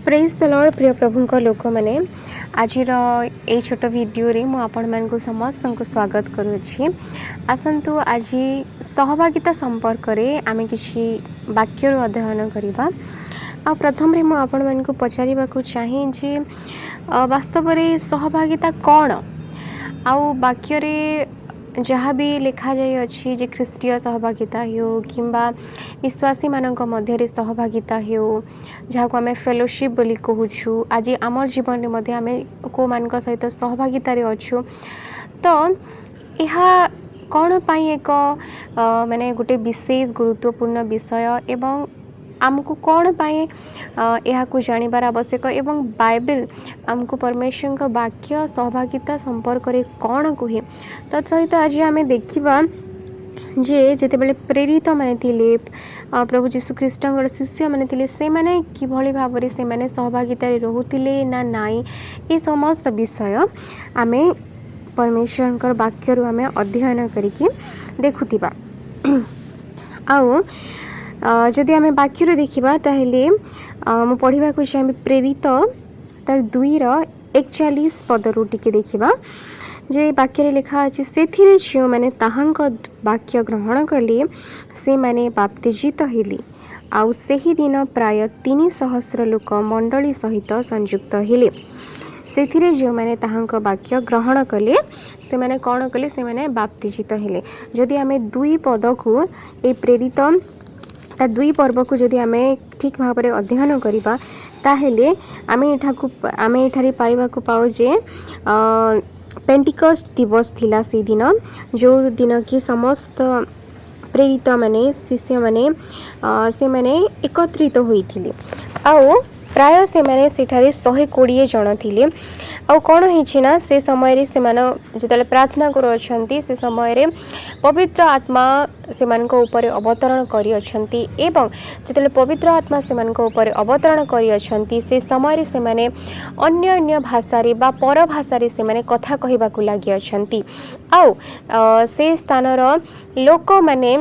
ପ୍ରେଜ୍ ଦ ଲର୍ଡ଼। ପ୍ରିୟ ପ୍ରଭୁଙ୍କ ଲୋକମାନେ, ଆଜିର ଏଇ ଛୋଟ ଭିଡ଼ିଓରେ ମୁଁ ଆପଣମାନଙ୍କୁ ସମସ୍ତଙ୍କୁ ସ୍ୱାଗତ କରୁଅଛି। ଆସନ୍ତୁ, ଆଜି ସହଭାଗିତା ସମ୍ପର୍କରେ ଆମେ କିଛି ବାକ୍ୟରୁ ଅଧ୍ୟୟନ କରିବା। ଆଉ ପ୍ରଥମରେ ମୁଁ ଆପଣମାନଙ୍କୁ ପଚାରିବାକୁ ଚାହେଁ ଯେ ବାସ୍ତବରେ ସହଭାଗିତା କ'ଣ? ଆଉ ବାକ୍ୟରେ ଯାହା ବି ଲେଖାଯାଇଅଛି ଯେ ଖ୍ରୀଷ୍ଟୀୟ ସହଭାଗିତା ହେଉ କିମ୍ବା ବିଶ୍ୱାସୀମାନଙ୍କ ମଧ୍ୟରେ ସହଭାଗିତା ହେଉ, ଯାହାକୁ ଆମେ ଫେଲୋସିପ୍ ବୋଲି କହୁଛୁ, ଆଜି ଆମର ଜୀବନରେ ମଧ୍ୟ ଆମେ କେଉଁମାନଙ୍କ ସହିତ ସହଭାଗିତାରେ ଅଛୁ, ତ ଏହା କ'ଣ ପାଇଁ ଏକ ମାନେ ଗୋଟେ ବିଶେଷ ଗୁରୁତ୍ୱପୂର୍ଣ୍ଣ ବିଷୟ ଏବଂ ଆମକୁ କ'ଣ ପାଇଁ ଏହାକୁ ଜାଣିବାର ଆବଶ୍ୟକ ଏବଂ ବାଇବେଲ ଆମକୁ, ପରମେଶ୍ୱରଙ୍କ ବାକ୍ୟ ସହଭାଗିତା ସମ୍ପର୍କରେ କ'ଣ କୁହେ? ତତ୍ ସହିତ ଆଜି ଆମେ ଦେଖିବା ଯେ ଯେତେବେଳେ ପ୍ରେରିତ ମାନେ ଥିଲେ, ପ୍ରଭୁ ଯୀଶୁଖ୍ରୀଷ୍ଟଙ୍କର ଶିଷ୍ୟମାନେ ଥିଲେ, ସେମାନେ କିଭଳି ଭାବରେ ସେମାନେ ସହଭାଗିତାରେ ରହୁଥିଲେ ନା ନାଇଁ, ଏ ସମସ୍ତ ବିଷୟ ଆମେ ପରମେଶ୍ୱରଙ୍କର ବାକ୍ୟରୁ ଆମେ ଅଧ୍ୟୟନ କରିକି ଦେଖୁଥିବା। ଆଉ ଯଦି ଆମେ ବାକ୍ୟରୁ ଦେଖିବା, ତାହେଲେ ମୁଁ ପଢ଼ିବାକୁ ଚାହିଁବି ପ୍ରେରିତ ତାର 2ର 41 ପଦରୁ ଟିକେ ଦେଖିବା ଯେ ବାକ୍ୟରେ ଲେଖା ଅଛି, "ସେଥିରେ ଯେଉଁମାନେ ତାହାଙ୍କ ବାକ୍ୟ ଗ୍ରହଣ କଲେ, ସେମାନେ ବାପ୍ତିଜିତ ହେଲେ। ଆଉ ସେହିଦିନ ପ୍ରାୟ 3 ସହସ୍ର ଲୋକ ମଣ୍ଡଳୀ ସହିତ ସଂଯୁକ୍ତ ହେଲେ।" ସେଥିରେ ଯେଉଁମାନେ ତାହାଙ୍କ ବାକ୍ୟ ଗ୍ରହଣ କଲେ, ସେମାନେ କ'ଣ କଲେ? ସେମାନେ ବାପ୍ତିଜିତ ହେଲେ। ଯଦି ଆମେ ଦୁଇ ପଦକୁ, ଏ ପ୍ରେରିତ ତା ଦୁଇ ପର୍ବକୁ ଯଦି ଆମେ ଠିକ୍ ଭାବରେ ଅଧ୍ୟୟନ କରିବା, ତାହେଲେ ଆମେ ଏଠାରେ ପାଇବାକୁ ପାଉ ଯେ ପେଣ୍ଟିକଷ୍ଟ ଦିବସ ଥିଲା ସେଇଦିନ, ଯେଉଁ ଦିନ କି ସମସ୍ତ ପ୍ରେରିତମାନେ, ଶିଷ୍ୟମାନେ ସେମାନେ ଏକତ୍ରିତ ହୋଇଥିଲେ। ଆଉ ପ୍ରାୟ ସେମାନେ ସେଠାରେ 120 ଜଣ ଥିଲେ। ଆଉ କ'ଣ ହେଇଛି ନା, ସେ ସମୟରେ ସେମାନେ ଯେତେବେଳେ ପ୍ରାର୍ଥନା କରୁଅଛନ୍ତି, ସେ ସମୟରେ ପବିତ୍ର ଆତ୍ମା ସେମାନଙ୍କ ଉପରେ ଅବତରଣ କରିଅଛନ୍ତି। ଏବଂ ଯେତେବେଳେ ପବିତ୍ର ଆତ୍ମା ସେମାନଙ୍କ ଉପରେ ଅବତରଣ କରିଅଛନ୍ତି, ସେ ସମୟରେ ସେମାନେ ଅନ୍ୟ ଅନ୍ୟ ଭାଷାରେ ବା ପର ଭାଷାରେ ସେମାନେ କଥା କହିବାକୁ ଲାଗିଅଛନ୍ତି। ଆଉ ସେ ସ୍ଥାନର ଲୋକମାନେ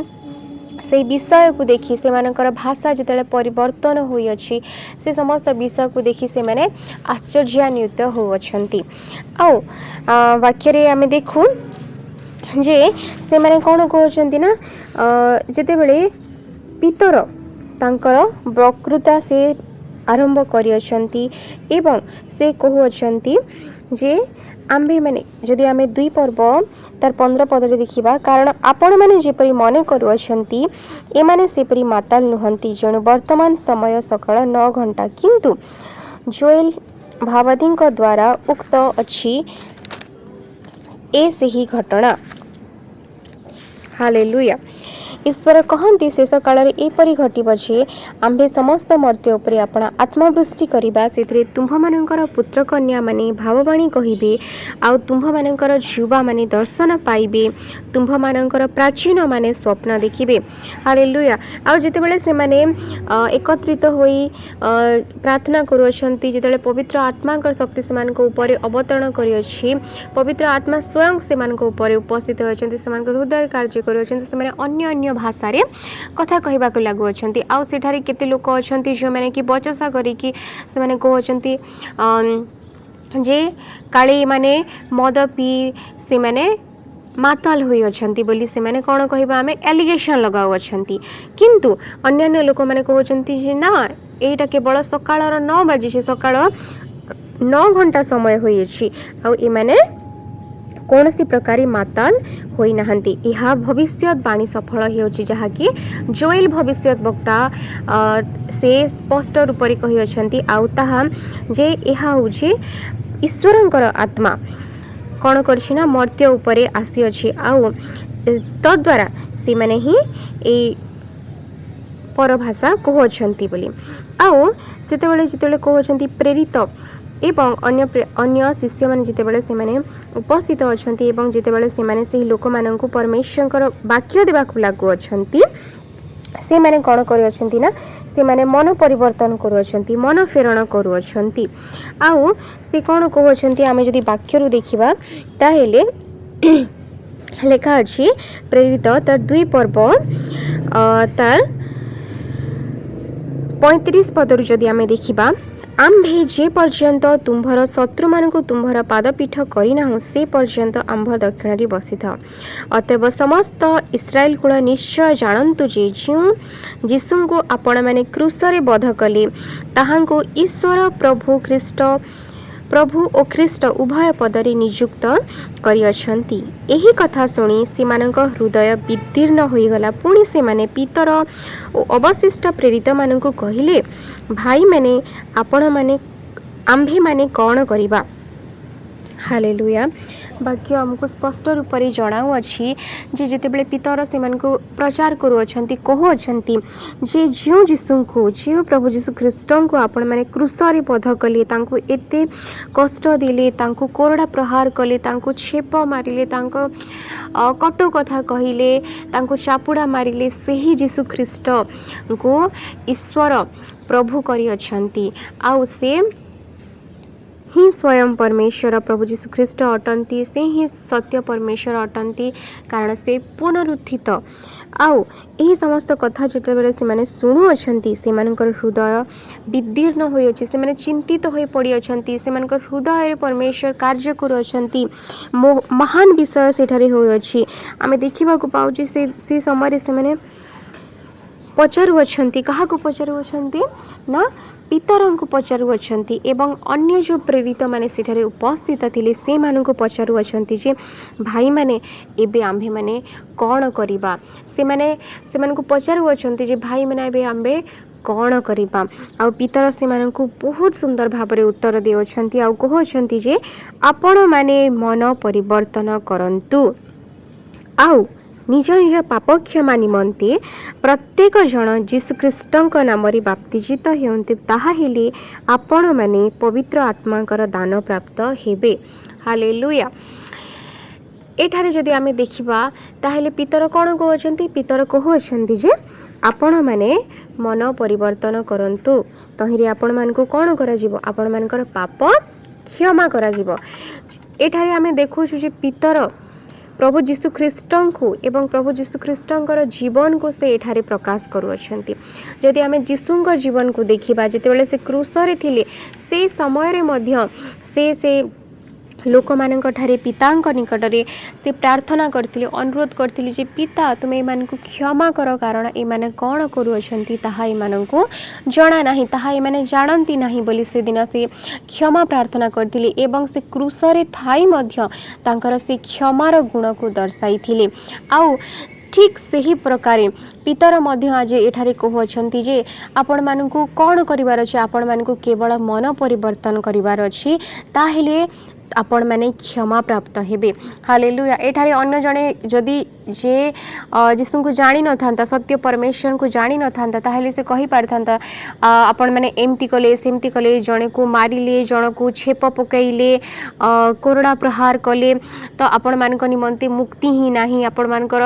ସେଇ ବିଷୟକୁ ଦେଖି, ସେମାନଙ୍କର ଭାଷା ଯେତେବେଳେ ପରିବର୍ତ୍ତନ ହୋଇଅଛି, ସେ ସମସ୍ତ ବିଷୟକୁ ଦେଖି ସେମାନେ ଆଶ୍ଚର୍ଯ୍ୟାନ୍ୱିତ ହେଉଅଛନ୍ତି। ଆଉ ବାକ୍ୟରେ ଆମେ ଦେଖୁ ଯେ ସେମାନେ କ'ଣ କହୁଛନ୍ତି ନା, ଯେତେବେଳେ ପିତର ତାଙ୍କର ବକ୍ତୃତା ସେ ଆରମ୍ଭ କରିଅଛନ୍ତି ଏବଂ ସେ କହୁଅଛନ୍ତି ଯେ ଆମ୍ଭେମାନେ, ଯଦି ଆମେ ଦୁଇ ପର୍ବ ତାର 15 ପଦରେ ଦେଖିବା, "କାରଣ ଆପଣମାନେ ଯେପରି ମନେ କରୁଅଛନ୍ତି, ଏମାନେ ସେପରି ମାତାଲ ନୁହନ୍ତି। ଯେଣୁ ବର୍ତ୍ତମାନ ସମୟ ସକାଳ 9 ଘଣ୍ଟା। କିନ୍ତୁ ଯୋଏଲ ଭାବବାଦୀଙ୍କ ଦ୍ୱାରା ଉକ୍ତ ଅଛି ଏ ସେହି ଘଟଣା।" ହାଲେଲୁୟା। "ଈଶ୍ୱର କହନ୍ତି, ଶେଷ କାଳରେ ଏପରି ଘଟିବ ଯେ ଆମ୍ଭେ ସମସ୍ତ ମର୍ତ୍ତ୍ୟ ଉପରେ ଆପଣା ଆତ୍ମା ବୃଷ୍ଟି କରିବା। ସେଥିରେ ତୁମ୍ଭମାନଙ୍କର ପୁତ୍ରକନ୍ୟାମାନେ ଭାବବାଣୀ କହିବେ, ଆଉ ତୁମ୍ଭମାନଙ୍କର ଯୁବାମାନେ ଦର୍ଶନ ପାଇବେ, ତୁମ୍ଭମାନଙ୍କର ପ୍ରାଚୀନମାନେ ସ୍ୱପ୍ନ ଦେଖିବେ।" ହାଲେଲୁୟା। ଆଉ ଯେତେବେଳେ ସେମାନେ ଏକତ୍ରିତ ହୋଇ ପ୍ରାର୍ଥନା କରୁଅଛନ୍ତି, ଯେତେବେଳେ ପବିତ୍ର ଆତ୍ମାଙ୍କର ଶକ୍ତି ସେମାନଙ୍କ ଉପରେ ଅବତରଣ କରିଅଛି, ପବିତ୍ର ଆତ୍ମା ସ୍ୱୟଂ ସେମାନଙ୍କ ଉପରେ ଉପସ୍ଥିତ ଅଛନ୍ତି, ସେମାନଙ୍କ ହୃଦୟରେ କାର୍ଯ୍ୟ କରୁଅଛନ୍ତି, ସେମାନେ ଅନ୍ୟ ଅନ୍ୟ ଭାଷାରେ କଥା କହିବାକୁ ଲାଗୁଅଛନ୍ତି। ଆଉ ସେଠାରେ କେତେ ଲୋକ ଅଛନ୍ତି, ଯେଉଁମାନେ କି ବଚସା କରିକି ସେମାନେ କହୁଅଛନ୍ତି ଯେ କାଳେ ଏମାନେ ମଦ ପିଇ ସେମାନେ ମାତାଲ ହୋଇଅଛନ୍ତି ବୋଲି ସେମାନେ କ'ଣ କହିବା ଆମେ ଆଲିଗେସନ୍ ଲଗାଉଅଛନ୍ତି। କିନ୍ତୁ ଅନ୍ୟାନ୍ୟ ଲୋକମାନେ କହୁଛନ୍ତି ଯେ ନା, ଏଇଟା କେବଳ ସକାଳର 9 ବାଜିଛି, ସକାଳ 9 ଘଣ୍ଟା ସମୟ ହୋଇଅଛି ଆଉ ଏମାନେ କୌଣସି ପ୍ରକାରେ ମାତାଲ ହୋଇନାହାନ୍ତି। ଏହା ଭବିଷ୍ୟତ ବାଣୀ ସଫଳ ହେଉଛି, ଯାହାକି ଜୋଏଲ ଭବିଷ୍ୟତ ବକ୍ତା ସେ ସ୍ପଷ୍ଟ ରୂପରେ କହିଅଛନ୍ତି। ଆଉ ତାହା ଯେ ଏହା ହେଉଛି ଈଶ୍ୱରଙ୍କର ଆତ୍ମା କ'ଣ କରିଛି ନା, ମର୍ତ୍ତ୍ୟ ଉପରେ ଆସିଅଛି ଆଉ ତଦ୍ୱାରା ସେମାନେ ହିଁ ଏଇ ପରଭାଷା କହୁଅଛନ୍ତି ବୋଲି। ଆଉ ସେତେବେଳେ ଯେତେବେଳେ କହୁଅଛନ୍ତି, ପ୍ରେରିତ ଏବଂ ଅନ୍ୟ ଶିଷ୍ୟମାନେ ଯେତେବେଳେ ସେମାନେ ଉପସ୍ଥିତ ଅଛନ୍ତି ଏବଂ ଯେତେବେଳେ ସେମାନେ ସେହି ଲୋକମାନଙ୍କୁ ପରମେଶ୍ୱରଙ୍କର ବାକ୍ୟ ଦେବାକୁ ଲାଗୁଅଛନ୍ତି, ସେମାନେ କ'ଣ କରୁଅଛନ୍ତି ନା, ସେମାନେ ମନ ପରିବର୍ତ୍ତନ କରୁଅଛନ୍ତି, ମନ ଫେରଣ କରୁଅଛନ୍ତି। ଆଉ ସେ କ'ଣ କହୁଅଛନ୍ତି, ଆମେ ଯଦି ବାକ୍ୟରୁ ଦେଖିବା, ତାହେଲେ ଲେଖା ଅଛି ପ୍ରେରିତ ତାର ଦୁଇ ପର୍ବ ତାର 35 ପଦରୁ ଯଦି ଆମେ ଦେଖିବା, ଆମ୍ଭେ ଯେ ପର୍ଯ୍ୟନ୍ତ ତୁମ୍ଭର ଶତ୍ରୁମାନଙ୍କୁ ତୁମ୍ଭର ପାଦପୀଠ କରିନାହୁଁ, ସେ ପର୍ଯ୍ୟନ୍ତ ଆମ୍ଭ ଦକ୍ଷିଣରେ ବସିଥାଅ। ଅତଏବ ସମସ୍ତ ଇସ୍ରାଏଲ କୁଳ ନିଶ୍ଚୟ ଜାଣନ୍ତୁ ଯେ, ଯେଉଁ ଯୀଶୁଙ୍କୁ ଆପଣମାନେ କ୍ରୁଶରେ ବଧ କଲେ, ତାହାଙ୍କୁ ଈଶ୍ୱର ପ୍ରଭୁ ଓ ଖ୍ରୀଷ୍ଟ ଉଭୟ ପଦରେ ନିଯୁକ୍ତ କରିଅଛନ୍ତି। ଏହି କଥା ଶୁଣି ସେମାନଙ୍କ ହୃଦୟ ବିଦୀର୍ଣ୍ଣ ହୋଇଗଲା। ପୁଣି ସେମାନେ ପିତର ଓ ଅବଶିଷ୍ଟ ପ୍ରେରିତମାନଙ୍କୁ କହିଲେ, ଭାଇମାନେ, ଆପଣମାନେ ଆମ୍ଭେମାନେ କ'ଣ କରିବା? ହାଲେଲୁୟା। ବାକ୍ୟ ଆମକୁ ସ୍ପଷ୍ଟ ରୂପରେ ଜଣାଉଅଛି ଯେ, ଯେତେବେଳେ ପିତର ସେମାନଙ୍କୁ ପ୍ରଚାର କରୁଅଛନ୍ତି, କହୁଅଛନ୍ତି ଯେ ଯେଉଁ ଯୀଶୁଙ୍କୁ, ଯେଉଁ ପ୍ରଭୁ ଯୀଶୁ ଖ୍ରୀଷ୍ଟଙ୍କୁ ଆପଣମାନେ କ୍ରୁଶରେ ବଧ କଲେ, ତାଙ୍କୁ ଏତେ କଷ୍ଟ ଦେଲେ, ତାଙ୍କୁ କୋରଡ଼ା ପ୍ରହାର କଲେ, ତାଙ୍କୁ ଛେପ ମାରିଲେ, ତାଙ୍କ କଟୁ କଥା କହିଲେ, ତାଙ୍କୁ ଚାପୁଡ଼ା ମାରିଲେ, ସେହି ଯୀଶୁ ଖ୍ରୀଷ୍ଟଙ୍କୁ ଈଶ୍ୱର ପ୍ରଭୁ କରିଅଛନ୍ତି ଆଉ ସେ ହିଁ ସ୍ୱୟଂ ପରମେଶ୍ୱର ପ୍ରଭୁ ଯୀଶୁ ଖ୍ରୀଷ୍ଟ ଅଟନ୍ତି। ସେ ହିଁ ସତ୍ୟ ପରମେଶ୍ୱର ଅଟନ୍ତି, କାରଣ ସେ ପୁନରୁତ୍ଥିତ। ଆଉ ଏହି ସମସ୍ତ କଥା ଯେତେବେଳେ ସେମାନେ ଶୁଣୁଅଛନ୍ତି, ସେମାନଙ୍କର ହୃଦୟ ବିଦୀର୍ଣ୍ଣ ହୋଇଅଛି। ସେମାନେ ଚିନ୍ତିତ ହୋଇ ପଡ଼ିଅଛନ୍ତି। ସେମାନଙ୍କ ହୃଦୟରେ ପରମେଶ୍ୱର କାର୍ଯ୍ୟ କରୁଅଛନ୍ତି। ମହାନ ବିଷୟ ସେଠାରେ ହୋଇଅଛି। ଆମେ ଦେଖିବାକୁ ପାଉଛୁ, ସେ ସମୟରେ ସେମାନେ ପଚାରୁଅଛନ୍ତି। କାହାକୁ ପଚାରୁଅଛନ୍ତି ନା, ପିତରଙ୍କୁ ପଚାରୁଅଛନ୍ତି ଏବଂ ଅନ୍ୟ ଯେଉଁ ପ୍ରେରିତମାନେ ସେଠାରେ ଉପସ୍ଥିତ ଥିଲେ, ସେମାନଙ୍କୁ ପଚାରୁଅଛନ୍ତି ଯେ ଭାଇମାନେ, ଏବେ ଆମ୍ଭେମାନେ କ'ଣ କରିବା? ସେମାନେ ସେମାନଙ୍କୁ ପଚାରୁଅଛନ୍ତି ଯେ ଭାଇମାନେ, ଏବେ ଆମ୍ଭେ କ'ଣ କରିବା? ଆଉ ପିତର ସେମାନଙ୍କୁ ବହୁତ ସୁନ୍ଦର ଭାବରେ ଉତ୍ତର ଦେଉଅଛନ୍ତି ଆଉ କହୁଅଛନ୍ତି ଯେ ଆପଣମାନେ ମନ ପରିବର୍ତ୍ତନ କରନ୍ତୁ ଆଉ ନିଜ ନିଜ ପାପ କ୍ଷମା ନିମନ୍ତେ ପ୍ରତ୍ୟେକ ଜଣ ଯୀଶୁଖ୍ରୀଷ୍ଟଙ୍କ ନାମରେ ବାପ୍ତିଜିତ ହେଉନ୍ତୁ, ତାହାହେଲେ ଆପଣମାନେ ପବିତ୍ର ଆତ୍ମାଙ୍କର ଦାନ ପ୍ରାପ୍ତ ହେବେ। ହାଲେଲୁୟା। ଏଠାରେ ଯଦି ଆମେ ଦେଖିବା, ତାହେଲେ ପିତର କ'ଣ କହୁଅଛନ୍ତି? ପିତର କହୁଅଛନ୍ତି ଯେ ଆପଣମାନେ ମନ ପରିବର୍ତ୍ତନ କରନ୍ତୁ, ତହିଁରେ ଆପଣମାନଙ୍କୁ କ'ଣ କରାଯିବ? ଆପଣମାନଙ୍କର ପାପ କ୍ଷମା କରାଯିବ। ଏଠାରେ ଆମେ ଦେଖୁଛୁ ଯେ ପିତର ପ୍ରଭୁ ଯୀଶୁ ଖ୍ରୀଷ୍ଟଙ୍କୁ ଏବଂ ପ୍ରଭୁ ଯୀଶୁ ଖ୍ରୀଷ୍ଟଙ୍କର ଜୀବନକୁ ସେ ଏଠାରେ ପ୍ରକାଶ କରୁଅଛନ୍ତି। ଯଦି ଆମେ ଯୀଶୁଙ୍କ ଜୀବନକୁ ଦେଖିବା, ଯେତେବେଳେ ସେ କ୍ରୁଶରେ ଥିଲେ, ସେ ସମୟରେ ମଧ୍ୟ ସେ ସେ ଲୋକମାନଙ୍କ ଠାରେ, ପିତାଙ୍କ ନିକଟରେ ସେ ପ୍ରାର୍ଥନା କରିଥିଲେ, ଅନୁରୋଧ କରିଥିଲେ ଯେ ପିତା, ତୁମେ ଏମାନଙ୍କୁ କ୍ଷମା କର, କାରଣ ଏମାନେ କ'ଣ କରୁଅଛନ୍ତି ତାହା ଏମାନଙ୍କୁ ଜଣା ନାହିଁ, ତାହା ଏମାନେ ଜାଣନ୍ତି ନାହିଁ ବୋଲି ସେଦିନ ସେ କ୍ଷମା ପ୍ରାର୍ଥନା କରିଥିଲେ ଏବଂ ସେ କ୍ରୁଶରେ ଥାଇ ମଧ୍ୟ ତାଙ୍କର ସେ କ୍ଷମାର ଗୁଣକୁ ଦର୍ଶାଇଥିଲେ। ଆଉ ଠିକ୍ ସେହି ପ୍ରକାରେ ପିତର ମଧ୍ୟ ଆଜି ଏଠାରେ କହୁଅଛନ୍ତି ଯେ ଆପଣମାନଙ୍କୁ କ'ଣ କରିବାର ଅଛି? ଆପଣମାନଙ୍କୁ କେବଳ ମନ ପରିବର୍ତ୍ତନ କରିବାର ଅଛି, ତାହେଲେ ଆପଣମାନେ କ୍ଷମା ପ୍ରାପ୍ତ ହେବେ। ହାଲେଲୁୟା। ଏଠାରେ ଅନ୍ୟ ଜଣେ ଯଦି ଯେ ଯୀଶୁଙ୍କୁ ଜାଣିନଥାନ୍ତା, ସତ୍ୟ ପରମେଶ୍ୱରଙ୍କୁ ଜାଣିନଥାନ୍ତା, ତାହେଲେ ସେ କହିପାରିଥାନ୍ତା, ଆପଣମାନେ ଏମିତି କଲେ, ସେମିତି କଲେ, ଜଣକୁ ମାରିଲେ, ଜଣକୁ ଛେପ ପକାଇଲେ, କୋରଡ଼ା ପ୍ରହାର କଲେ, ତ ଆପଣମାନଙ୍କ ନିମନ୍ତେ ମୁକ୍ତି ହିଁ ନାହିଁ, ଆପଣମାନଙ୍କର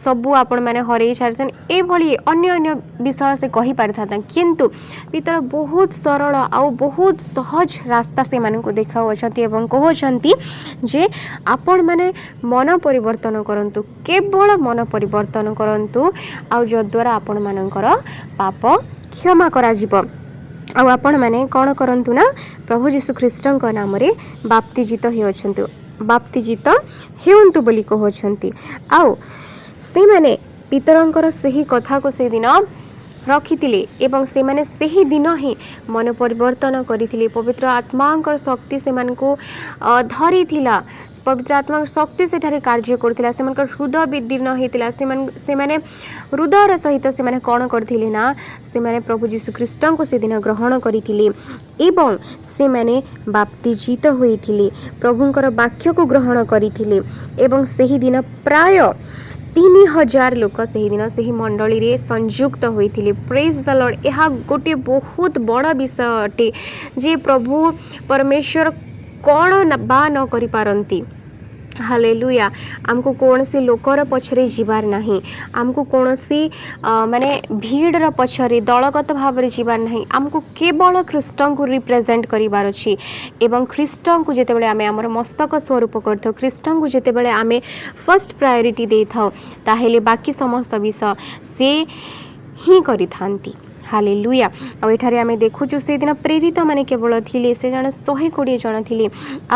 ସବୁ ଆପଣମାନେ ହରେଇ ସାରିଛନ୍ତି। ଏଭଳି ଅନ୍ୟ ଅନ୍ୟ ବିଷୟ ସେ କହିପାରିଥାନ୍ତା। କିନ୍ତୁ ପିତର ବହୁତ ସରଳ ଆଉ ବହୁତ ସହଜ ରାସ୍ତା ସେମାନଙ୍କୁ ଦେଖାଉଅଛନ୍ତି ଏବଂ କହୁଅଛନ୍ତି ଯେ ଆପଣମାନେ ମନ ପରିବର୍ତ୍ତନ କରନ୍ତୁ, କେବଳ ମନ ପରିବର୍ତ୍ତନ କରନ୍ତୁ ଆଉ ଯଦ୍ୱାରା ଆପଣମାନଙ୍କର ପାପ କ୍ଷମା କରାଯିବ। ଆଉ ଆପଣମାନେ କ'ଣ କରନ୍ତୁ ନା, ପ୍ରଭୁ ଯୀଶୁ ଖ୍ରୀଷ୍ଟଙ୍କ ନାମରେ ବାପ୍ତିଜିତ ହେଉଛନ୍ତି, ବାପ୍ତିଜିତ ହେଉନ୍ତୁ ବୋଲି କହୁଅଛନ୍ତି। ଆଉ ସେମାନେ ପିତରଙ୍କର ସେହି କଥାକୁ ସେଦିନ ରଖିଥିଲେ ଏବଂ ସେମାନେ ସେହି ଦିନ ହିଁ ମନ ପରିବର୍ତ୍ତନ କରିଥିଲେ। ପବିତ୍ର ଆତ୍ମାଙ୍କର ଶକ୍ତି ସେମାନଙ୍କୁ ଧରିଥିଲା। ପବିତ୍ର ଆତ୍ମାଙ୍କ ଶକ୍ତି ସେଠାରେ କାର୍ଯ୍ୟ କରୁଥିଲା। ସେମାନଙ୍କର ହୃଦୟ ବିଦୀର୍ଣ୍ଣ ହେଇଥିଲା। ସେମାନେ ହୃଦୟର ସହିତ ସେମାନେ କ'ଣ କରିଥିଲେ ନା, ସେମାନେ ପ୍ରଭୁ ଯୀଶୁ ଖ୍ରୀଷ୍ଟଙ୍କୁ ସେଦିନ ଗ୍ରହଣ କରିଥିଲେ ଏବଂ ସେମାନେ ବାପ୍ତିଜିତ ହୋଇଥିଲେ, ପ୍ରଭୁଙ୍କର ବାକ୍ୟକୁ ଗ୍ରହଣ କରିଥିଲେ ଏବଂ ସେହିଦିନ ପ୍ରାୟ 3000 ଲୋକ ସେହିଦିନ ସେହି ମଣ୍ଡଳୀରେ ସଂଯୁକ୍ତ ହୋଇଥିଲେ। Praise the Lord. ଏହା ଗୋଟିଏ ବହୁତ ବଡ଼ ବିଷୟ ଅଟେ ଯେ ପ୍ରଭୁ ପରମେଶ୍ୱର କ'ଣ ବା ନ କରିପାରନ୍ତି। ହାଲେଲୁୟା। ଆମକୁ କୌଣସି ଲୋକର ପଛରେ ଯିବାର ନାହିଁ। ଆମକୁ କୌଣସି ମାନେ ଭିଡ଼ର ପଛରେ ଦଳଗତ ଭାବରେ ଯିବାର ନାହିଁ। ଆମକୁ କେବଳ ଖ୍ରୀଷ୍ଟଙ୍କୁ ରିପ୍ରେଜେଣ୍ଟ କରିବାର ଅଛି ଏବଂ ଖ୍ରୀଷ୍ଟଙ୍କୁ ଯେତେବେଳେ ଆମେ ଆମର ମସ୍ତକ ସ୍ୱରୂପ କରିଥାଉ, ଖ୍ରୀଷ୍ଟଙ୍କୁ ଯେତେବେଳେ ଆମେ ଫର୍ଷ୍ଟ ପ୍ରାୟୋରିଟି ଦେଇଥାଉ, ତାହେଲେ ବାକି ସମସ୍ତ ବିଷୟ ସେ ହିଁ କରିଥାନ୍ତି। ହାଲେଲୁୟା। ଆଉ ଏଠାରେ ଆମେ ଦେଖୁଛୁ, ସେଦିନ ପ୍ରେରିତମାନେ କେବଳ ଥିଲେ, ସେ ଜଣ 120 ଜଣ ଥିଲେ।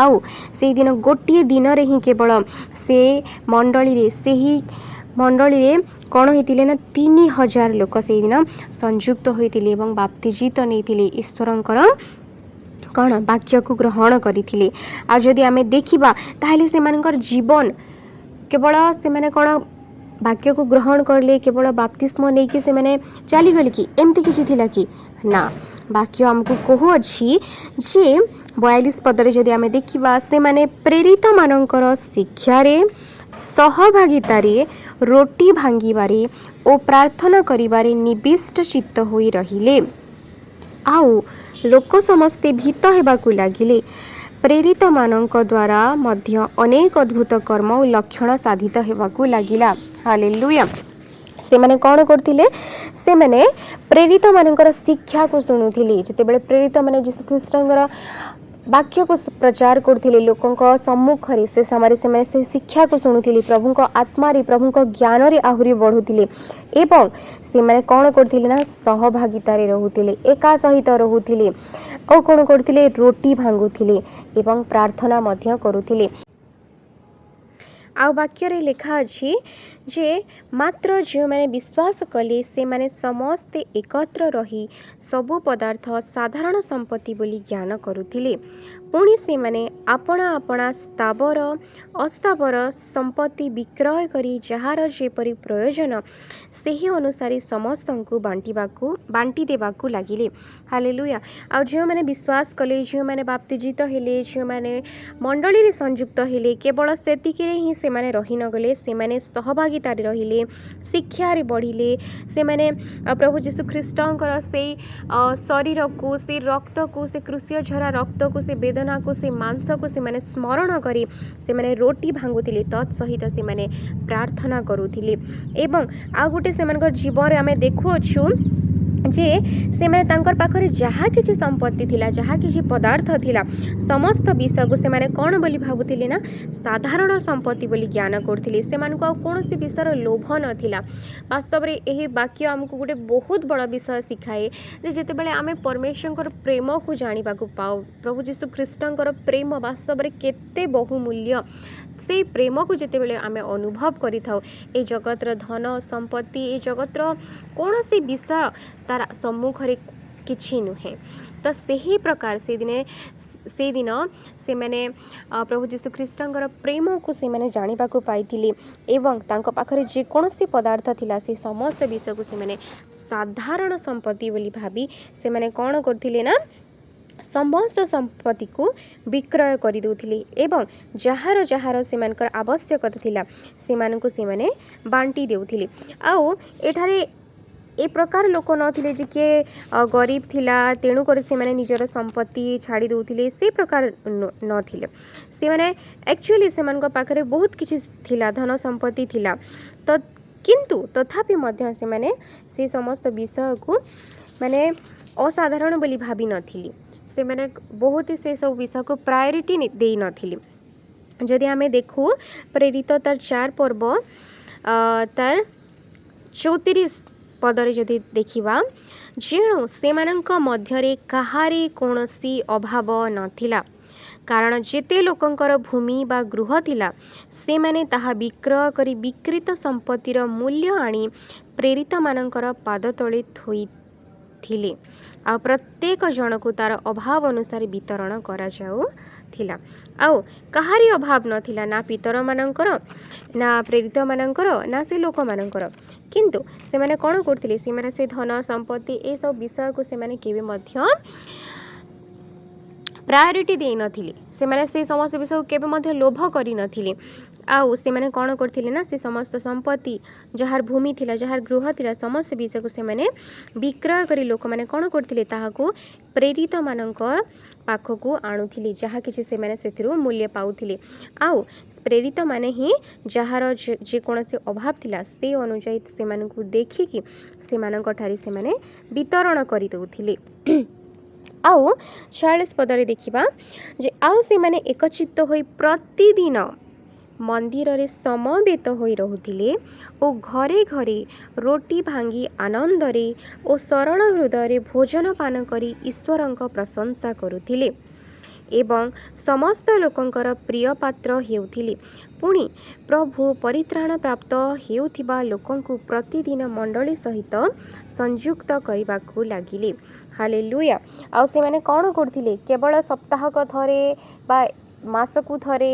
ଆଉ ସେଇଦିନ ଗୋଟିଏ ଦିନରେ ହିଁ କେବଳ ସେ ମଣ୍ଡଳୀରେ, ସେହି ମଣ୍ଡଳୀରେ କ'ଣ ହେଇଥିଲେ ନା 3000 ଲୋକ ସେଇଦିନ ସଂଯୁକ୍ତ ହୋଇଥିଲେ ଏବଂ ବାପ୍ତିଜିତ ନେଇଥିଲେ, ଈଶ୍ୱରଙ୍କର କ'ଣ ବାକ୍ୟକୁ ଗ୍ରହଣ କରିଥିଲେ। ଆଉ ଯଦି ଆମେ ଦେଖିବା, ତାହେଲେ ସେମାନଙ୍କର ଜୀବନ କେବଳ ସେମାନେ କ'ଣ ବାକ୍ୟକୁ ଗ୍ରହଣ କଲେ, କେବଳ ବାପ୍ତିସ୍ମ ନେଇକି ସେମାନେ ଚାଲିଗଲେ କି, ଏମିତି କିଛି ଥିଲା କି ନା? ବାକ୍ୟ ଆମକୁ କହୁଅଛି ଯେ 42 ପଦରେ ଯଦି ଆମେ ଦେଖିବା, ସେମାନେ ପ୍ରେରିତମାନଙ୍କର ଶିକ୍ଷାରେ, ସହଭାଗିତାରେ, ରୋଟି ଭାଙ୍ଗିବାରେ ଓ ପ୍ରାର୍ଥନା କରିବାରେ ନିବିଷ୍ଟ ଚିତ୍ତ ହୋଇ ରହିଲେ। ଆଉ ଲୋକ ସମସ୍ତେ ଭୀତ ହେବାକୁ ଲାଗିଲେ। ପ୍ରେରିତମାନଙ୍କ ଦ୍ୱାରା ମଧ୍ୟ ଅନେକ ଅଦ୍ଭୁତ କର୍ମ ଓ ଲକ୍ଷଣ ସାଧିତ ହେବାକୁ ଲାଗିଲା। ହାଲେଲୁୟା। ସେମାନେ କ'ଣ କରୁଥିଲେ? ସେମାନେ ପ୍ରେରିତମାନଙ୍କର ଶିକ୍ଷାକୁ ଶୁଣୁଥିଲେ। ଯେତେବେଳେ ପ୍ରେରିତମାନେ ଯୀଶୁଖ୍ରୀଷ୍ଟଙ୍କର ବାକ୍ୟକୁ ପ୍ରଚାର କରୁଥିଲେ ଲୋକଙ୍କ ସମ୍ମୁଖରେ, ସେ ସମୟରେ ସେମାନେ ସେ ଶିକ୍ଷାକୁ ଶୁଣୁଥିଲେ, ପ୍ରଭୁଙ୍କ ଆତ୍ମାରେ, ପ୍ରଭୁଙ୍କ ଜ୍ଞାନରେ ଆହୁରି ବଢ଼ୁଥିଲେ। ଏବଂ ସେମାନେ କ'ଣ କରୁଥିଲେ ନା ସହଭାଗିତାରେ ରହୁଥିଲେ, ଏକା ସହିତ ରହୁଥିଲେ। ଆଉ କ'ଣ କରୁଥିଲେ? ରୋଟି ଭାଙ୍ଗୁଥିଲେ ଏବଂ ପ୍ରାର୍ଥନା ମଧ୍ୟ କରୁଥିଲେ। ଆଉ ବାକ୍ୟରେ ଲେଖା ଅଛି ଯେ ମାତ୍ର ଯେଉଁମାନେ ବିଶ୍ୱାସ କଲେ, ସେମାନେ ସମସ୍ତେ ଏକତ୍ର ରହି ସବୁ ପଦାର୍ଥ ସାଧାରଣ ସମ୍ପତ୍ତି ବୋଲି ଜ୍ଞାନ କରୁଥିଲେ। ପୁଣି ସେମାନେ ଆପଣା ଆପଣା ସ୍ଥାବର ଅସ୍ଥାବର ସମ୍ପତ୍ତି ବିକ୍ରୟ କରି ଯାହାର ଯେପରି ପ୍ରୟୋଜନ, ସେହି ଅନୁସାରେ ସମସ୍ତଙ୍କୁ ବାଣ୍ଟି ଦେବାକୁ ଲାଗିଲେ। ହାଲେଲୁୟା। ଆଉ ଯେଉଁମାନେ ବିଶ୍ୱାସ କଲେ, ଯେଉଁମାନେ ବାପ୍ତିଜିତ ହେଲେ, ଯେଉଁମାନେ ମଣ୍ଡଳୀରେ ସଂଯୁକ୍ତ ହେଲେ, କେବଳ ସେତିକିରେ ହିଁ ସେମାନେ ରହିନଗଲେ। ସେମାନେ ସହଭାଗିତାରେ ରହିଲେ, ଶିକ୍ଷାରେ ବଢ଼ିଲେ। ସେମାନେ ପ୍ରଭୁ ଯୀଶୁ ଖ୍ରୀଷ୍ଟଙ୍କର ସେଇ ଶରୀରକୁ, ସେଇ ରକ୍ତକୁ, ସେ କ୍ରୁଶୀୟ ଝରା ରକ୍ତକୁ, ସେ ବେଦନାକୁ, ସେ ମାଂସକୁ ସେମାନେ ସ୍ମରଣ କରି ସେମାନେ ରୋଟି ଭାଙ୍ଗୁଥିଲେ, ତତ୍ ସହିତ ସେମାନେ ପ୍ରାର୍ଥନା କରୁଥିଲେ। ଏବଂ ଆଉ ଗୋଟେ ସେମାନଙ୍କର ଜୀବନରେ ଆମେ ଦେଖୁଅଛୁ ଯେ ସେମାନେ ତାଙ୍କର ପାଖରେ ଯାହା କିଛି ସମ୍ପତ୍ତି ଥିଲା, ଯାହା କିଛି ପଦାର୍ଥ ଥିଲା, ସମସ୍ତ ବିଷୟକୁ ସେମାନେ କ'ଣ ବୋଲି ଭାବୁଥିଲେ ନା ସାଧାରଣ ସମ୍ପତ୍ତି ବୋଲି ଜ୍ଞାନ କରୁଥିଲେ। ସେମାନଙ୍କୁ ଆଉ କୌଣସି ବିଷୟର ଲୋଭ ନଥିଲା। ବାସ୍ତବରେ ଏହି ବାକ୍ୟ ଆମକୁ ଗୋଟେ ବହୁତ ବଡ଼ ବିଷୟ ଶିଖାଏ ଯେ ଯେତେବେଳେ ଆମେ ପରମେଶ୍ୱରଙ୍କର ପ୍ରେମକୁ ଜାଣିବାକୁ ପାଉ, ପ୍ରଭୁ ଯୀଶୁ ଖ୍ରୀଷ୍ଟଙ୍କର ପ୍ରେମ ବାସ୍ତବରେ କେତେ ବହୁମୂଲ୍ୟ, ସେଇ ପ୍ରେମକୁ ଯେତେବେଳେ ଆମେ ଅନୁଭବ କରିଥାଉ, ଏ ଜଗତର ଧନ ସମ୍ପତ୍ତି, ଏ ଜଗତର କୌଣସି ବିଷୟ ତାର ସମ୍ମୁଖରେ କିଛି ନୁହେଁ। ତ ସେହି ପ୍ରକାର ସେଇଦିନ ସେମାନେ ପ୍ରଭୁ ଯୀଶୁ ଖ୍ରୀଷ୍ଟଙ୍କର ପ୍ରେମକୁ ସେମାନେ ଜାଣିବାକୁ ପାଇଥିଲେ ଏବଂ ତାଙ୍କ ପାଖରେ ଯେକୌଣସି ପଦାର୍ଥ ଥିଲା, ସେ ସମସ୍ତ ବିଷୟକୁ ସେମାନେ ସାଧାରଣ ସମ୍ପତ୍ତି ବୋଲି ଭାବି ସେମାନେ କ'ଣ କରୁଥିଲେ ନା ସମସ୍ତ ସମ୍ପତ୍ତିକୁ ବିକ୍ରୟ କରିଦେଉଥିଲେ ଏବଂ ଯାହାର ଯାହାର ସେମାନଙ୍କର ଆବଶ୍ୟକତା ଥିଲା, ସେମାନଙ୍କୁ ସେମାନେ ବାଣ୍ଟି ଦେଉଥିଲେ। ଆଉ ଏଠାରେ ଏ ପ୍ରକାର ଲୋକ ନଥିଲେ ଯେ କିଏ ଗରିବ ଥିଲା, ତେଣୁକରି ସେମାନେ ନିଜର ସମ୍ପତ୍ତି ଛାଡ଼ି ଦେଉଥିଲେ। ସେ ପ୍ରକାର ନଥିଲେ। ସେମାନେ ଆକ୍ଚୁଆଲି ସେମାନଙ୍କ ପାଖରେ ବହୁତ କିଛି ଥିଲା, ଧନ ସମ୍ପତ୍ତି ଥିଲା ତ, କିନ୍ତୁ ତଥାପି ମଧ୍ୟ ସେମାନେ ସେ ସମସ୍ତ ବିଷୟକୁ ମାନେ ଅସାଧାରଣ ବୋଲି ଭାବିନଥିଲେ। ସେମାନେ ବହୁତ ସେସବୁ ବିଷୟକୁ ପ୍ରାୟୋରିଟି ଦେଇନଥିଲେ। ଯଦି ଆମେ ଦେଖୁ, ପ୍ରେରିତ ତାର 4 ପର୍ବ ତାର 34 ପଦରେ ଯଦି ଦେଖିବା, ଯେଣୁ ସେମାନଙ୍କ ମଧ୍ୟରେ କାହାରି କୌଣସି ଅଭାବ ନଥିଲା, କାରଣ ଯେତେ ଲୋକଙ୍କର ଭୂମି ବା ଗୃହ ଥିଲା, ସେମାନେ ତାହା ବିକ୍ରୟ କରି ବିକ୍ରିତ ସମ୍ପତ୍ତିର ମୂଲ୍ୟ ଆଣି ପ୍ରେରିତମାନଙ୍କର ପାଦ ତଳେ ଥୋଇଥିଲେ। ଆଉ ପ୍ରତ୍ୟେକ ଜଣକୁ ତାର ଅଭାବ ଅନୁସାରେ ବିତରଣ କରାଯାଉଥିଲା। ଆଉ କାହାରି ଅଭାବ ନଥିଲା, ନା ପିତରମାନଙ୍କର, ନା ପ୍ରେରିତମାନଙ୍କର, ନା ସେ ଲୋକମାନଙ୍କର। କିନ୍ତୁ ସେମାନେ କ'ଣ କରୁଥିଲେ? ସେମାନେ ସେ ଧନ ସମ୍ପତ୍ତି ଏସବୁ ବିଷୟକୁ ସେମାନେ କେବେ ମଧ୍ୟ ପ୍ରାୟୋରିଟି ଦେଇନଥିଲେ। ସେମାନେ ସେ ସମସ୍ତ ବିଷୟକୁ କେବେ ମଧ୍ୟ ଲୋଭ କରିନଥିଲେ। ଆଉ ସେମାନେ କ'ଣ କରିଥିଲେ ନା ସେ ସମସ୍ତ ସମ୍ପତ୍ତି, ଯାହାର ଭୂମି ଥିଲା, ଯାହାର ଗୃହ ଥିଲା, ସମସ୍ତ ବିଷୟକୁ ସେମାନେ ବିକ୍ରୟ କରି ଲୋକମାନେ କ'ଣ କରୁଥିଲେ? ତାହାକୁ ପ୍ରେରିତମାନଙ୍କ ପାଖକୁ ଆଣୁଥିଲେ, ଯାହା କିଛି ସେମାନେ ସେଥିରୁ ମୂଲ୍ୟ ପାଉଥିଲେ। ଆଉ ପ୍ରେରିତମାନେ ହିଁ ଯାହାର ଯେକୌଣସି ଅଭାବ ଥିଲା, ସେ ଅନୁଯାୟୀ ସେମାନଙ୍କୁ ଦେଖିକି ସେମାନଙ୍କ ଠାରେ ସେମାନେ ବିତରଣ କରିଦେଉଥିଲେ। ଆଉ 46 ପଦରେ ଦେଖିବା ଯେ ଆଉ ସେମାନେ ଏକଚିତ୍ତ ହୋଇ ପ୍ରତିଦିନ ମନ୍ଦିରରେ ସମବେତ ହୋଇ ରହୁଥିଲେ ଓ ଘରେ ଘରେ ରୋଟି ଭାଙ୍ଗି ଆନନ୍ଦରେ ଓ ସରଳ ହୃଦୟରେ ଭୋଜନ ପାନ କରି ଈଶ୍ୱରଙ୍କ ପ୍ରଶଂସା କରୁଥିଲେ ଏବଂ ସମସ୍ତ ଲୋକଙ୍କର ପ୍ରିୟ ପାତ୍ର ହେଉଥିଲେ। ପୁଣି ପ୍ରଭୁ ପରିତ୍ରାଣ ପ୍ରାପ୍ତ ହେଉଥିବା ଲୋକଙ୍କୁ ପ୍ରତିଦିନ ମଣ୍ଡଳୀ ସହିତ ସଂଯୁକ୍ତ କରିବାକୁ ଲାଗିଲେ। ହାଲେଲୁୟା! ଆଉ ସେମାନେ କ'ଣ କରୁଥିଲେ? କେବଳ ସପ୍ତାହକ ଥରେ ବା ମାସକୁ ଥରେ,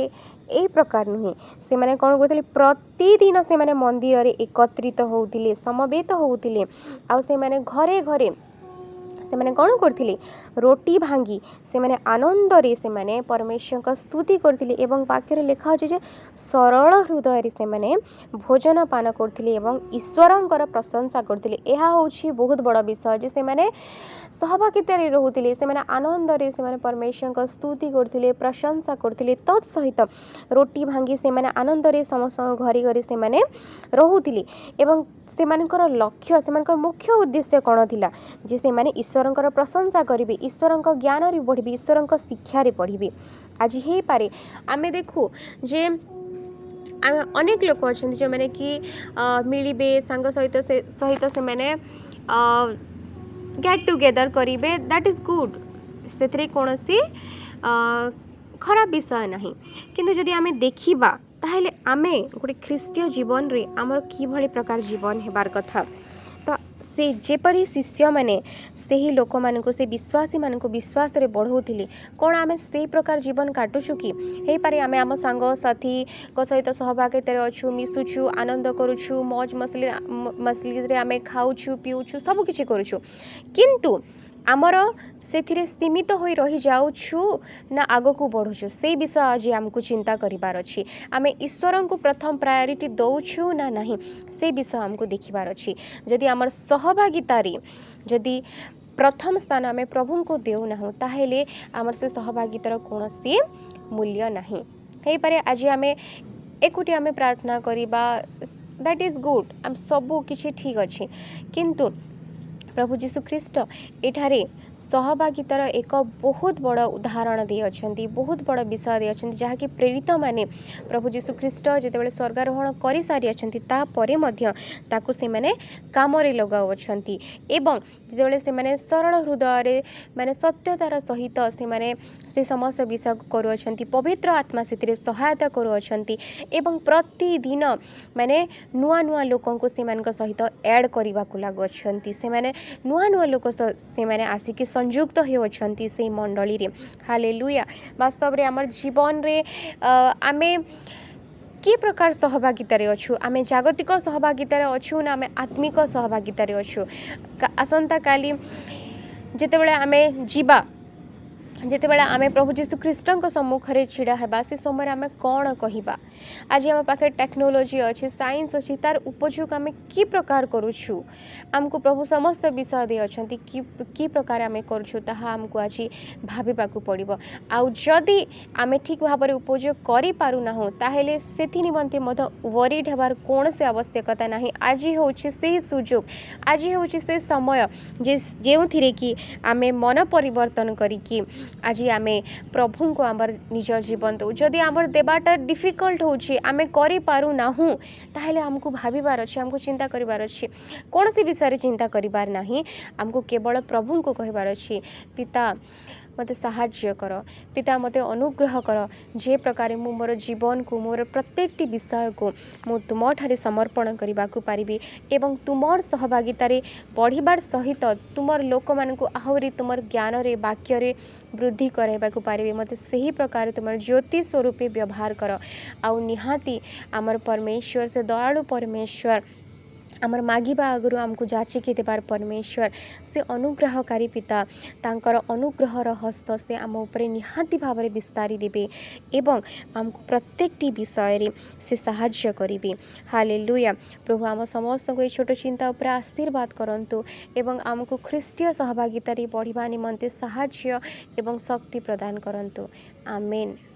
ଏଇ ପ୍ରକାର ନୁହେଁ। ସେମାନେ କ'ଣ କରୁଥିଲେ? ପ୍ରତିଦିନ ସେମାନେ ମନ୍ଦିରରେ ଏକତ୍ରିତ ହେଉଥିଲେ, ସମବେତ ହେଉଥିଲେ। ଆଉ ସେମାନେ ଘରେ ଘରେ ସେମାନେ କ'ଣ କରୁଥିଲେ? ରୋଟି ଭାଙ୍ଗି ସେମାନେ ଆନନ୍ଦରେ ସେମାନେ ପରମେଶ୍ୱରଙ୍କ ସ୍ତୁତି କରୁଥିଲେ ଏବଂ ବାକ୍ୟରେ ଲେଖା ଅଛି ଯେ ସରଳ ହୃଦୟରେ ସେମାନେ ଭୋଜନ ପାନ କରୁଥିଲେ ଏବଂ ଈଶ୍ୱରଙ୍କର ପ୍ରଶଂସା କରୁଥିଲେ। ଏହା ହେଉଛି ବହୁତ ବଡ଼ ବିଷୟ ଯେ ସେମାନେ ସହଭାଗିତାରେ ରହୁଥିଲେ, ସେମାନେ ଆନନ୍ଦରେ ସେମାନେ ପରମେଶ୍ୱରଙ୍କ ସ୍ତୁତି କରୁଥିଲେ, ପ୍ରଶଂସା କରୁଥିଲେ। ତତ୍ ସହିତ ରୋଟି ଭାଙ୍ଗି ସେମାନେ ଆନନ୍ଦରେ ସମସ୍ତଙ୍କ ଘରେ ଘରେ ସେମାନେ ରହୁଥିଲେ। ଏବଂ ସେମାନଙ୍କର ଲକ୍ଷ୍ୟ, ସେମାନଙ୍କର ମୁଖ୍ୟ ଉଦ୍ଦେଶ୍ୟ କ'ଣ ଥିଲା? ଯେ ସେମାନେ ଈଶ୍ୱରଙ୍କର ପ୍ରଶଂସା କରିବେ, ଈଶ୍ୱରଙ୍କ ଜ୍ଞାନରେ ବଢ଼ିବେ, ଈଶ୍ୱରଙ୍କ ଶିକ୍ଷାରେ ବଢ଼ିବେ। ଆଜି ହେଇପାରେ ଆମେ ଦେଖୁ ଯେ ଆମେ ଅନେକ ଲୋକ ଅଛନ୍ତି, ଯେଉଁମାନେ କି ମିଳିବେ ସାଙ୍ଗ ସହିତ, ସେ ସହିତ ସେମାନେ ଗେଟ୍ ଟୁଗେଦର୍ କରିବେ। That is good, ସେଥିରେ କୌଣସି ଖରାପ ବିଷୟ ନାହିଁ। କିନ୍ତୁ ଯଦି ଆମେ ଦେଖିବା, ତାହେଲେ ଆମେ ଗୋଟେ ଖ୍ରୀଷ୍ଟୀୟ ଜୀବନରେ ଆମର କିଭଳି ପ୍ରକାର ଜୀବନ ହେବାର କଥା? ତ ସେ ଯେପରି ଶିଷ୍ୟମାନେ ସେହି ଲୋକମାନଙ୍କୁ, ସେ ବିଶ୍ୱାସୀମାନଙ୍କୁ ବିଶ୍ୱାସରେ ବଢ଼ଉଥିଲେ, କ'ଣ ଆମେ ସେଇ ପ୍ରକାର ଜୀବନ କାଟୁଛୁ କି? ହେଇପାରେ ଆମେ ଆମ ସାଙ୍ଗସାଥିଙ୍କ ସହିତ ସହଭାଗିତାରେ ଅଛୁ, ମିଶୁଛୁ, ଆନନ୍ଦ କରୁଛୁ, ମୌଜ ମସଲିରେ ଆମେ ଖାଉଛୁ, ପିଉଛୁ, ସବୁକିଛି କରୁଛୁ। କିନ୍ତୁ ଆମର ସେଥିରେ ସୀମିତ ହୋଇ ରହିଯାଉଛୁ ନା ଆଗକୁ ବଢ଼ୁଛୁ, ସେଇ ବିଷୟ ଆଜି ଆମକୁ ଚିନ୍ତା କରିବାର ଅଛି। ଆମେ ଈଶ୍ୱରଙ୍କୁ ପ୍ରଥମ ପ୍ରାୟୋରିଟି ଦେଉଛୁ ନା ନାହିଁ, ସେ ବିଷୟ ଆମକୁ ଦେଖିବାର ଅଛି। ଯଦି ଆମର ସହଭାଗିତାରେ ଯଦି ପ୍ରଥମ ସ୍ଥାନ ଆମେ ପ୍ରଭୁଙ୍କୁ ଦେଉନାହୁଁ, ତାହେଲେ ଆମର ସେ ସହଭାଗିତାର କୌଣସି ମୂଲ୍ୟ ନାହିଁ। ହେଇପାରେ ଆଜି ଆମେ ଏକୁଟିଆ ଆମେ ପ୍ରାର୍ଥନା କରିବା, that is good, ଆମ ସବୁ କିଛି ଠିକ୍ ଅଛି। କିନ୍ତୁ ପ୍ରଭୁ ଯୀଶୁ ଖ୍ରୀଷ୍ଟ ଏଠାରେ ସହଭାଗିତାର ଏକ ବହୁତ ବଡ଼ ଉଦାହରଣ ଦେଇଅଛନ୍ତି, ବହୁତ ବଡ଼ ବିଷୟ ଦେଇଅଛନ୍ତି, ଯାହାକି ପ୍ରେରିତମାନେ ପ୍ରଭୁ ଯୀଶୁ ଖ୍ରୀଷ୍ଟ ଯେତେବେଳେ ସ୍ୱର୍ଗାରୋହଣ କରିସାରିଅଛନ୍ତି, ତାପରେ ମଧ୍ୟ ତାକୁ ସେମାନେ କାମରେ ଲଗାଉଅଛନ୍ତି। ଏବଂ ଯେତେବେଳେ ସେମାନେ ସରଳ ହୃଦୟରେ, ମାନେ ସତ୍ୟତାର ସହିତ ସେମାନେ ସେ ସମସ୍ତ ବିଷୟକୁ କରୁଅଛନ୍ତି, ପବିତ୍ର ଆତ୍ମା ସେଥିରେ ସହାୟତା କରୁଅଛନ୍ତି ଏବଂ ପ୍ରତିଦିନ ମାନେ ନୂଆ ନୂଆ ଲୋକଙ୍କୁ ସେମାନଙ୍କ ସହିତ ଆଡ଼୍ କରିବାକୁ ଲାଗୁଅଛନ୍ତି। ସେମାନେ ନୂଆ ନୂଆ ଲୋକ ସେମାନେ ଆସିକି ସଂଯୁକ୍ତ ହେଉଅଛନ୍ତି ସେଇ ମଣ୍ଡଳୀରେ। ହାଲେଲୁୟା! ବାସ୍ତବରେ ଆମର ଜୀବନରେ ଆମେ କି ପ୍ରକାର ସହଭାଗିତାରେ ଅଛୁ? ଆମେ ଜାଗତିକ ସହଭାଗିତାରେ ଅଛୁ ନା ଆମେ ଆତ୍ମିକ ସହଭାଗିତାରେ ଅଛୁ? ଆସନ୍ତାକାଲି ଯେତେବେଳେ ଆମେ ଯିବା, ଯେତେବେଳେ ଆମେ ପ୍ରଭୁ ଯୀଶୁ ଖ୍ରୀଷ୍ଟଙ୍କ ସମ୍ମୁଖରେ ଛିଡ଼ା ହେବା, ସେ ସମୟରେ ଆମେ କ'ଣ କହିବା? ଆଜି ଆମ ପାଖରେ ଟେକ୍ନୋଲୋଜି ଅଛି, ସାଇନ୍ସ ଅଛି, ତାର ଉପଯୋଗ ଆମେ କି ପ୍ରକାର କରୁଛୁ? ଆମକୁ ପ୍ରଭୁ ସମସ୍ତ ବିଷୟ ଦେଇଅଛନ୍ତି। କି କି ପ୍ରକାର ଆମେ କରୁଛୁ, ତାହା ଆମକୁ ଆଜି ଭାବିବାକୁ ପଡ଼ିବ। ଆଉ ଯଦି ଆମେ ଠିକ୍ ଭାବରେ ଉପଯୋଗ କରିପାରୁନାହୁଁ, ତାହେଲେ ସେଥି ନିମନ୍ତେ ମଧ୍ୟ ୱରିଡ୍ ହେବାର କୌଣସି ଆବଶ୍ୟକତା ନାହିଁ। ଆଜି ହେଉଛି ସେହି ସୁଯୋଗ, ଆଜି ହେଉଛି ସେ ସମୟ ଯେ ଯେଉଁଥିରେ କି ଆମେ ମନ ପରିବର୍ତ୍ତନ କରିକି ଆଜି ଆମେ ପ୍ରଭୁଙ୍କୁ ଆମର ନିଜ ଜୀବନ ଦେଉ। ଯଦି ଆମର ଦେବାଟା ଡିଫିକଲ୍ଟ ହେଉଛି, ଆମେ କରିପାରୁନାହୁଁ, ତାହେଲେ ଆମକୁ ଭାବିବାର ଅଛି, ଆମକୁ ଚିନ୍ତା କରିବାର ଅଛି। କୌଣସି ବିଷୟରେ ଚିନ୍ତା କରିବାର ନାହିଁ, ଆମକୁ କେବଳ ପ୍ରଭୁଙ୍କୁ କହିବାର ଅଛି, "ପିତା, ମୋତେ ସାହାଯ୍ୟ କର। ପିତା, ମୋତେ ଅନୁଗ୍ରହ କର ଯେ ପ୍ରକାରେ ମୁଁ ମୋର ଜୀବନକୁ, ମୋର ପ୍ରତ୍ୟେକଟି ବିଷୟକୁ ମୁଁ ତୁମଠାରେ ସମର୍ପଣ କରିବାକୁ ପାରିବି ଏବଂ ତୁମର ସହଭାଗିତାରେ ବଢ଼ିବାର ସହିତ ତୁମର ଲୋକମାନଙ୍କୁ ଆହୁରି ତୁମର ଜ୍ଞାନରେ, ବାକ୍ୟରେ ବୃଦ୍ଧି କରାଇବାକୁ ପାରିବି। ମୋତେ ସେହି ପ୍ରକାର ତୁମର ଜ୍ୟୋତି ସ୍ୱରୂପେ ବ୍ୟବହାର କର।" ଆଉ ନିହାତି ଆମର ପରମେଶ୍ୱର, ସେ ଦୟାଳୁ ପରମେଶ୍ୱର, ଆମର ମାଗିବା ଆଗରୁ ଆମକୁ ଯାଚିକି ଦେବାର ପରମେଶ୍ୱର, ସେ ଅନୁଗ୍ରହକାରୀ ପିତା, ତାଙ୍କର ଅନୁଗ୍ରହର ହସ୍ତ ସେ ଆମ ଉପରେ ନିହାତି ଭାବରେ ବିସ୍ତାରି ଦେବେ ଏବଂ ଆମକୁ ପ୍ରତ୍ୟେକଟି ବିଷୟରେ ସେ ସାହାଯ୍ୟ କରିବେ। ହାଲେଲୁୟା! ପ୍ରଭୁ ଆମ ସମସ୍ତଙ୍କୁ ଏହି ଛୋଟ ଚିନ୍ତା ଉପରେ ଆଶୀର୍ବାଦ କରନ୍ତୁ ଏବଂ ଆମକୁ ଖ୍ରୀଷ୍ଟୀୟ ସହଭାଗିତାରେ ବଢ଼ିବା ନିମନ୍ତେ ସାହାଯ୍ୟ ଏବଂ ଶକ୍ତି ପ୍ରଦାନ କରନ୍ତୁ। ଆମେନ୍।